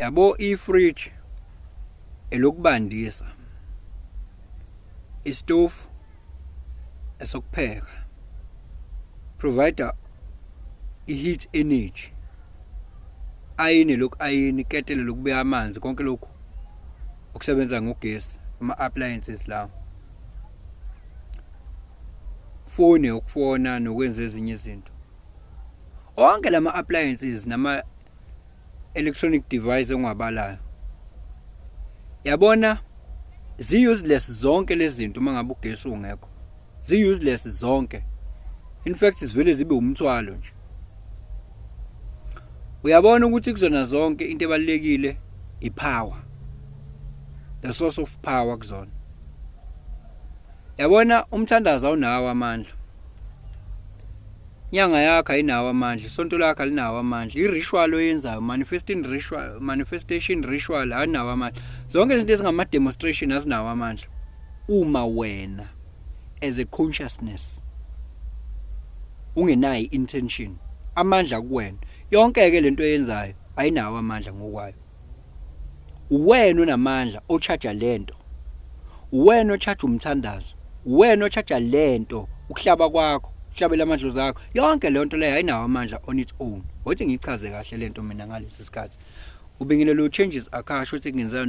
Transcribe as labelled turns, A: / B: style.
A: Yabo, i-fridge elokubandisa, isitofu esokupheka, provide i-heat energy, ayini lokhu, ayini iketele lokubeka amanzi, konke lokhu okusebenza ngogesi, ama-appliances lawo, foni yokufona nokwenza ezinye izinto, onke lama appliances nama electronic device ongabalayo, yabona, zi-useless zonke lezi zinto uma ngabe ugesi ungekho. Zi-useless zonke, in fact zivele zibe umthwalo nje. Uyabona ukuthi kuzona zonke into ebalulekile i-power, the source of power kuzona. Yabona, umthandazo awunawo amandla, inyanga yakho ayinawo amandla, isonto lakho alinawo amandla, i-ritual oyenzayo, manifesting ritual, manifestation ritual, ayinawo amandla. Zonke izinto ezingama-demonstration azinawo amandla uma wena as a consciousness ungenayo i-intention. Amandla kuwena. Yonke-ke lento oyenzayo ayinawo amandla ngokwayo. Uwena onamandla, o-charge lento, uwena o-charge umthandazo, uwena o-charge lento, ukuhlaba kwakho, uhlabela amadlozi akho. Yonke leyo nto leyo ayinawo amandla on its own. Wothi ngichaze kahle lento mina ngalesi sikhathi. Ubingelelo changes akasho ukuthi kungenzeka.